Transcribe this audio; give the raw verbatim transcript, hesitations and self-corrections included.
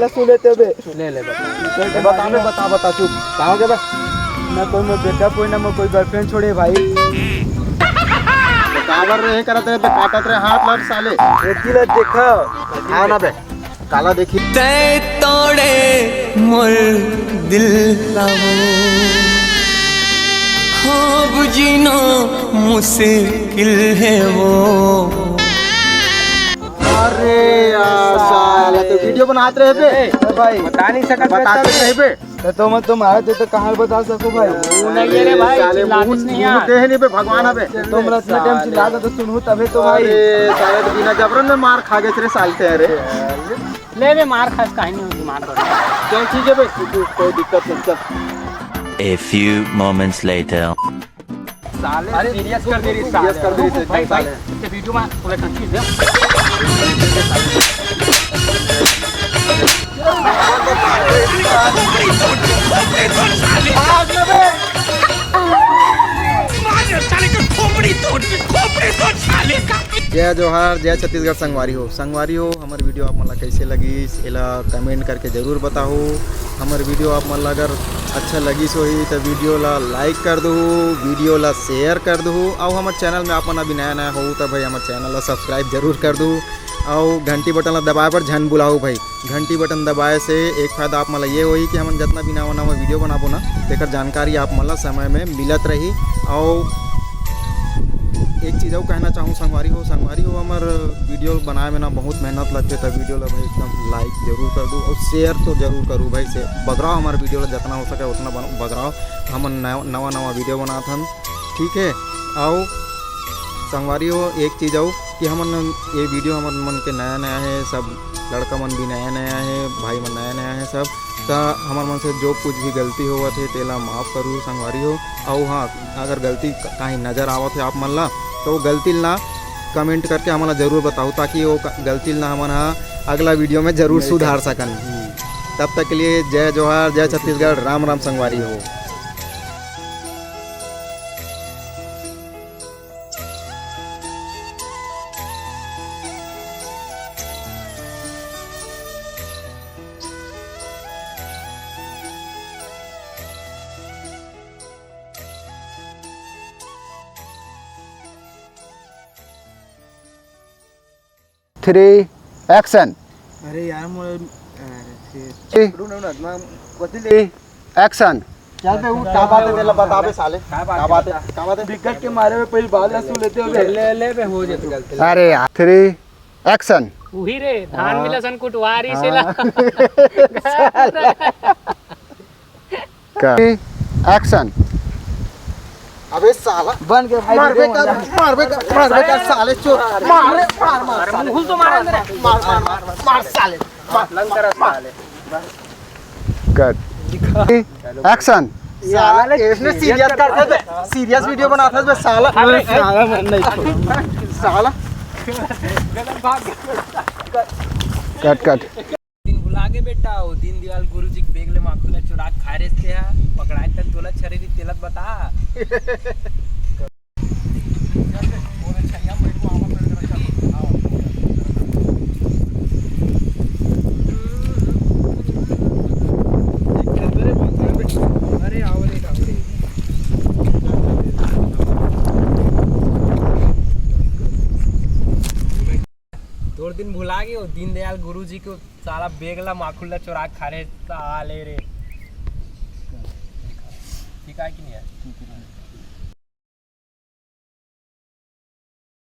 साला सुन लेते बे। ले, ले, बता। ए, बता बे, बता, बता, चुप। कहाँ हो गया बे? ना कोई मोर बेटा कोई, ना मोर कोई girlfriend छोड़े भाई। तो काबर रे करत रहे, तो काटत रहे हाथ लात साले। एती ला देखा। हाँ ना बे, काला देखी। तै तोड़े मोर दिल ला वो, हो बुझिनो मुश्किल है वो। अरे यार, साला तो video बनात रहे बे। ए भाई, बता नहीं सकत बे, बताते रहे बे। तो तुम, तुम आए थे तो कहाँ बता सको भाई? वो नहीं है रे भाई, साले चिल्लाते मुंह, नहीं मुंह यार। दे नहीं बे, भगवान अबे। तुम इतना time चिल्ला दो तो सुनू तबे तो भाई। अरे साले तो बिना जबरन में मार खा गए रे साले ते रे। ले बे, मार खास काहे नहीं होती, मार पड़। चल ठीक है बे, तू, तू कोई दिक्कत नहीं, चल। A few moments later. साले अरे, serious कर दे रही, serious कर दे रही, भाई, भाई, साले। ये video में पूरा confuse है। जय जोहार, जय छत्तीसगढ़ संगवारी हो। संगवारी हो, हमर video आप मन ला कैसे लगिस, एला comment करके जरूर बताहू। हमर video आप मन ला अगर अच्छा लगिस होही, त video ला like कर दू, video ला share कर दू, अउ हमर channel में आप मन अभी नया नया हो, त भाई हमर channel ला subscribe जरूर कर दू, अउ घंटी button ला दबाए बर झन भुलाहू भाई। घंटी button दबाए से एक फायदा आप मन ला ये होही कि हमन जतना भी नवा नवा video बनाबो ना, तेकर जानकारी आप मन ला समय में मिलत रही। अउ एक चीज अउ कहना चाहूँ संगवारी हो, संगवारी हो, हमर video बनाए में ना बहुत मेहनत लगथे, त video ला भाई एकदम like जरूर कर दू अउ share तो जरूर करू भाई से। बगराव हमर video ला जतना हो सके उतना बन-, बगराव, हमन नया, नवा नवा video बनात हन, ठीक है। अउ संगवारी हो, एक चीज अउ कि हमन ये video हमन मन के नया नया है, सब लड़का मन भी नया नया है, भाई मन नया नया है सब, त हमर मन से जो कुछ भी गलती होवत है तेला माफ करू संगवारी हो। अउ हाँ, अगर गलती क-, कहीं नजर आवत है आप मन ला, तो वो गलती ला कमेंट करके हमन ला जरूर बताओ, ताकि वो क-, गलती ला हमन हा अगला वीडियो में जरूर सुधार सकन। तब तक के लिए जय जोहार, जय छत्तीसगढ़, राम राम संगवारी हो। Three, action. अरे यार, मोर, अरे, फिर। ए, रुक, रुक, रुक, मैं कथी ले? एक्शन। चल बे, उठ, का बात है, तेला बताबे साले। का बात है? का बात है? बिकट के मारे में पहली बात ला सुन लेते हो बे। ले, ले बे, हो जाते गलती। अरे यार, थ्री, एक्शन। उही रे, धान हाँ। मिला सन कुटवारी से ला। हाँ। का? एक्शन। अबे साला। बन के भाई मारबे video का, बना। मारबे का, मारबे का साले चोर। मार रे, मार, मार, अरे साले। मुंह तो मारा अंदर। मार, मार, मार, मार, मार साले। मार, लंग करा मार। साले। कट। एक्शन। साले, इसने सीरियस कर दे, सीरियस वीडियो बनाता है बे साला। अरे साला, मैं नहीं छोड़ूंगा। साला। कट, कट। दिन भुला गे बेटा, वो दीनदयाल गुरुजी के बेग ले माखुला चुरा के खाए रहिस तेहा, पकड़ाए तन तोला छरे री तेलत बता। अरे आओ रे, आओ रे। तोर दिन भुला गे, वो दीनदयाल गुरुजी के साला बेग ला माखुल ला चोरा के खा रे साले रे। ठीक है कि नहीं है?